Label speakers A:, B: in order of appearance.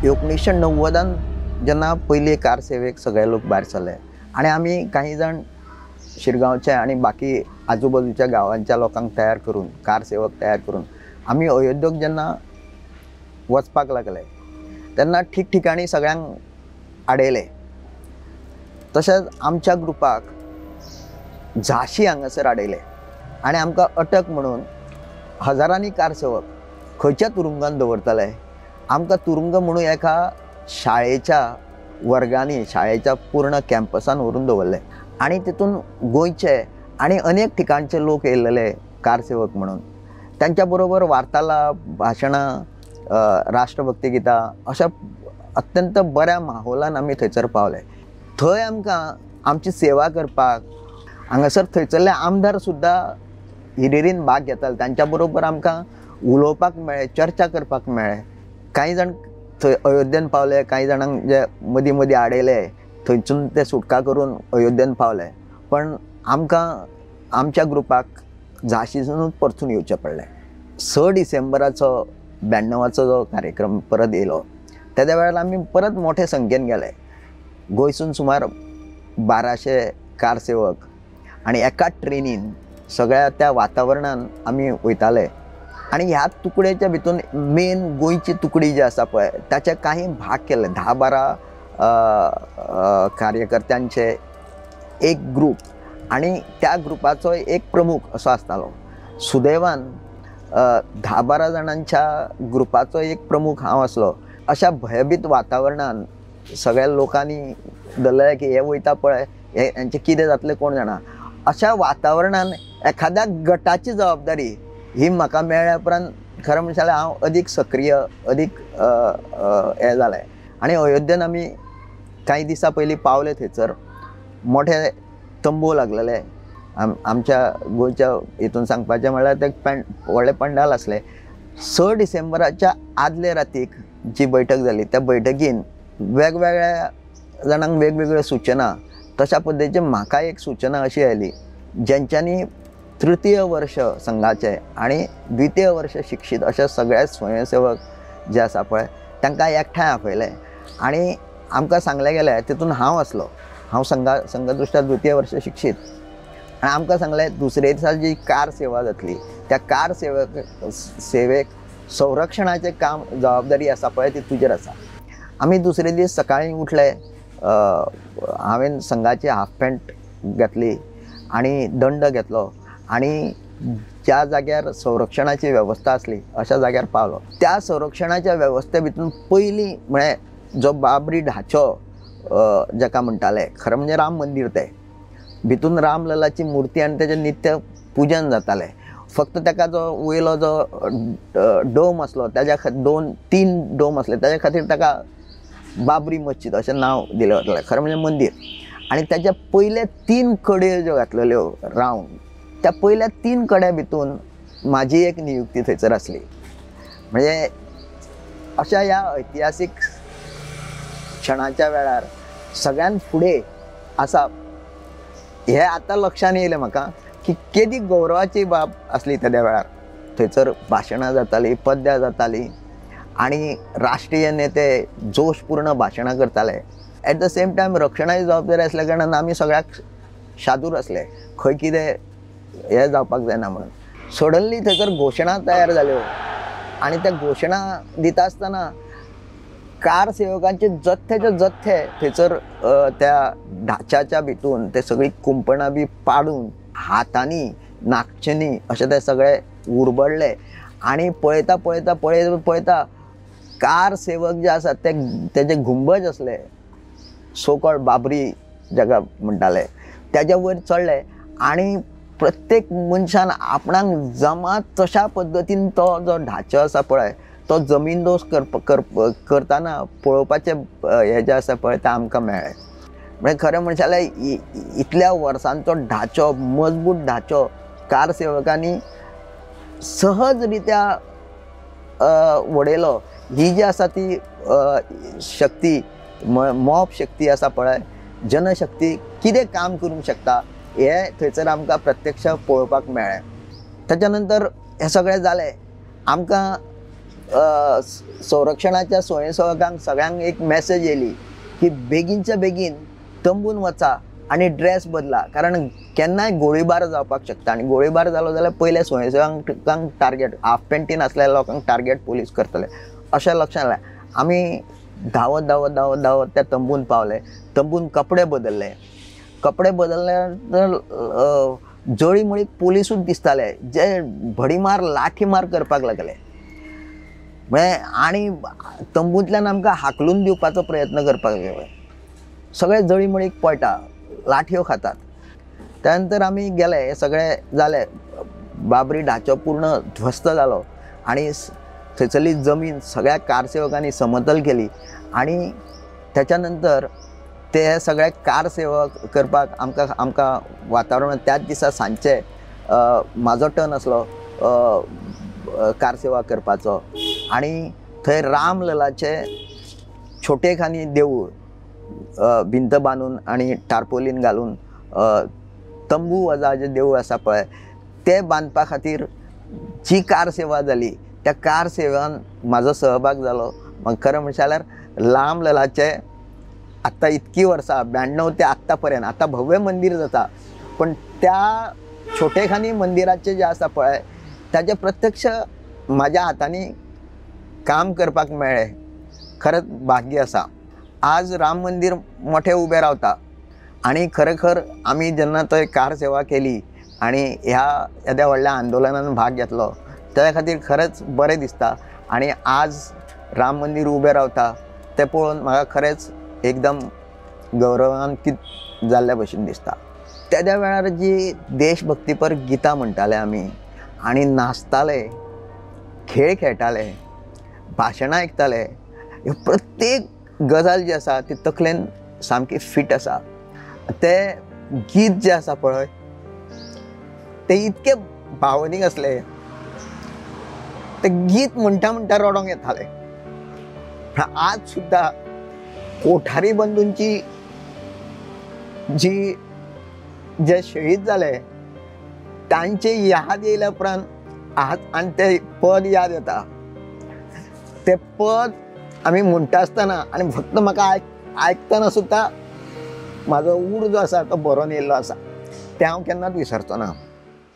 A: 1990 जेन्ना पयली कार सेवेक सगळे लोक भायर सरले आनी आमी काही जाण शिरगांवचे आनी बाकी आजूबाजूच्या गांवांच्या लोकांक तयार करून कार सेवक तयार करून आमी अयोध्येक जेन्ना वचपाक लागले तेन्ना ठिकठिकाणी सगळ्यांक आडयले। तशेंच आमच्या ग्रुपाक झाशी हांगासर आडयले आनी आमकां अटक म्हणून हजारांनी कारसेवक खंयच्या तुरुंगान दवरताले। आमकां तुरुंग म्हणून एका शाळेच्या वर्गांनी शाळेच्या पूर्ण कॅम्पसान व्हरून दवरले आनी तितून गोंयचे आनी अनेक ठिकाणचे लोक येयल्ले कारसेवक म्हणून त्यांच्या बरोबर वार्तालाप, भाशणां, राष्ट्रभक्ती गितां अशा अत्यंत बऱ्या माहोलान आमी थंयसर पावले। थंय आमकां आमची सेवा करपाक हांगासर थंयसरले आमदार सुद्दां हिरिरीन भाग घेताले, तांच्या बरोबर आमकां उलोवपाक मेळ्ळें, चर्चा करपाक मेळ्ळें। कांय जाण थंय अयोध्येन पावले, कांय जाणांक जे मदीं मदीं आडयले थंयसून ते सुटका करून अयोध्येन पावले, पण आमकां आमच्या ग्रुपाक झाशीसूनच परतून येवचें पडलें। 6 डिसेंबराचो 92चो जो कार्यक्रम परत येयलो तेद्या वेळार आमी परत मोठे संख्येन गेले। गोंयसून सुमार 1200 कारसेवक आनी एका ट्रेनीन सगळ्या त्या वातावरणान आमी वयताले आनी ह्या तुकडेच्या भितून मेन गोंयची तुकडी जी आसा पळय ताचे काही भाग केले। 10-12 कार्यकर्त्यांचे एक ग्रूप आनी त्या ग्रुपाचो एक प्रमुख असो आसतालो। सुदैवान 10-12 जाणांच्या ग्रुपाचो एक प्रमुख हांव आसलो। अशा भयभीत वातावरणान सगळ्या लोकांनी धरलें की हे वयता पळय हे हेंचें कितें जातलें कोण जाणा। अशा वातावरणान एखाद्या गटाची जबाबदारी ही म्हाका मेळ्ळ्या उपरांत खरें म्हणशां जाल्यार हांव अदीक सक्रीय, अदीक हें जालें। आनी अयोध्येन आमी कांय दिसां पयलीं पावले थंयसर मोठे तंबू लागलेले आमच्या गोंयच्या हितून सांगपाचें म्हणल्यार ते व्हडले पंडाल आसले। 6 डिसेंबराच्या आदले रातीक जी बैठक जाली त्या बैठकीन वेगवेगळ्या जाणांक वेगवेगळ्यो सुचना, तशा पद्दतीची म्हाका एक सुचना अशी आयली ज्यांच्यांनी तृतीय वर्ष संघाचे आनी द्वितीय वर्ष शिक्षीत अशे सगळे स्वयंसेवक जे आसा पळय तांकां एकठांय आपयले आनी आमकां सांगलें गेलें, तितून हांव आसलो, हांव संघदृष्ट्या द्वितीय वर्ष शिक्षीत, आनी आमकां सांगलें दुसरे दिसा जी कार सेवा जातली त्या कार सेवेक संरक्षणाचें काम जबाबदारी आसा पळय ती तुजेर आसा। आमी दुसरे दीस सकाळीं उठले, हांवें संघाची हाफ पॅन्ट घातली आनी दंड घेतलो आनी ज्या जाग्यार संरक्षणाची वेवस्था आसली अशा जाग्यार पावलो। त्या संरक्षणाच्या वेवस्थे भितून पयलीं म्हळ्यार जो बाबरी ढाचो जाका म्हणटाले, खरें म्हणजे राम मंदीर, तें भितून रामललाची मुर्ती आनी तेजें नित्य पुजन जातालें। फक्त ताका जो वयलो जो डोम आसलो ताज्या खातीर 2-3 डोम आसले ताज्या खातीर ताका बाबरी मस्जिद अशें नांव दिलें वतालें, खरें म्हणजे मंदीर। आनी ताज्या पयले 3 कड्यो ज्यो घातलेल्यो रावंड, त्या पयल्या 3 कड्या भितून म्हाजी एक नियुक्ती थंयसर आसली। म्हणजे अशा ह्या ऐतिहासीक क्षणाच्या वेळार सगळ्यान फुडें आसा हे आतां लक्षान येयलें म्हाका की केदी गौरवाची बाब आसली तेद्या वेळार। थंयसर भाशणां जातालीं, पद्यां जातालीं आनी राष्ट्रीय नेते जोशपूर्ण भाशणां करताले। एट the same time रक्षणाची जबाबदारी आसल्या कारणान आमी सगळ्याक शादूर आसले, खंय कितें हें जावपाक जायना म्हणून। सडनली थंयसर घोशणा तयार जाल्यो आनी त्या घोशणा दिता आसतना कार सेवकांचे जथ्याचे जथ्थे थंयसर त्या ढाच्याच्या भितून ते सगळीं कुंपणां बी पाडून हातांनी नाकच्यांनी अशें ते सगळे उरबडले आनी पळयता पळयता पळयता पळयता कार सेवक जे आसात ते तेजे घुंबज आसले, सो कॉल्ड बाबरी जाका म्हणटाले, त्याच्या वयर चडले आनी प्रत्येक मनशान आपणाक जमा तशा पद्दतीन तो जो ढाचो आसा पळय तो जमीनदोस्त करतना पळोवपाचें हें जें आसा पळय तें आमकां मेळ्ळें। म्हणजे खरें म्हणशां जाल्यार इतल्या वर्सांचो ढाचो, मजबूत ढाचो कार सेवकांनी सहज रित्या वडयलो। ही जी आसा ती शक्ती, मॉब शक्ती आसा पळय, जनशक्ती कितें काम करूंक शकता हें थंयसर आमकां प्रत्यक्ष पळोवपाक मेळ्ळें। ताच्या नंतर हें सगळें जालें, आमकां संरक्षणाच्या स्वयंसेवकांक सगळ्यांक एक मॅसेज येयली की बेगीनच्या बेगीन तंबून वचा आनी ड्रेस बदला, कारण केन्नाय गोळीबार जावपाक शकता आनी गोळीबार जालो जाल्यार पयले स्वयंसेवकांक टार्गेट, हाफ पेंटीन आसल्या लोकांक टार्गेट पोलीस करतले अशें लक्षात आयलें. आमी धांवत धांवत धांवत धांवत त्या तंबून पावले. तंबून कपडे बदलले. कपडे बदलले जळीमळी पोलिसूच दिसताले जे भडीमार लाठीमार करपाक लागले. म्हळ्यार आनी तंबूंतल्यान आमकां हाकलून दिवपाचो प्रयत्न करपाक लागले. सगळे जळीमळीक पळटा, लाठयो खातात. त्या नंतर आमी गेले, हे सगळे जाले, बाबरी ढाचो पूर्ण ध्वस्त जालो आनी थंयसरली जमीन सगळ्या कारसेवकांनी समतल केली. आनी त्याच्या नंतर ते सगळे कारसेवक करपाक आमकां आमकां वातावरण त्याच दिसा सांजचे म्हाजो टर्न आसलो कारसेवा करपाचो. आनी थंय रामललाचे छोटेखानी देवूळ भिंत बांदून आनी टार्पोलीन घालून तंबू वजा जें देवूळ आसा पळय तें बांदपा खातीर जी कारसेवा जाली त्या कारसेवान म्हाजो सहभाग जालो. म्हाका खरें म्हणशात जाल्यार रामललाचे आत्तां इतकी वर्सां 92 ते आत्तां पर्यंत आतां भव्य मंदीर जाता, पण त्या छोटेखानी मंदिराचें जें आसा पळय ताजें प्रत्यक्ष म्हाज्या हातांनी काम करपाक मेळ्ळें, खरेंच भाग्य आसा. आज राम मंदीर मोठें उबें रावता आनी खरेखर आमी जेन्ना थंय कारसेवा केली आनी ह्या येद्या व्हडल्या आंदोलनान भाग घेतलो त्या खातीर खरेंच बरें दिसता. आनी आज राम मंदीर उबें रावता तें पळोवन म्हाका खरेंच एकदम गौरवान्वित जाल्ल्या भशेन दिसता. तेद्या वेळार जी देशभक्तीपर गितां म्हणटाले आमी आनी नाचताले, खेळ खेळटाले, भाशणां आयकताले, ह्यो प्रत्येक गजाल जी आसा ती तकलेन सामकी फिट आसा. तें गीत जें आसा पळय तें इतकें भावनीक आसलें, तें गीत म्हणटा म्हणटा रडोंक येतालें. आज सुद्दां कोठारी बंधूंची जी जे शहीद जाले तांची याद येयल्या उपरांत आज आनी तें पद याद येता. तें पद आमी म्हणटा आसतना आनी फक्त म्हाका आयकतना सुद्दां म्हाजो ऊर जो आसा तो भरोन येयल्लो आसा, तें हांव केन्नाच विसरचो ना.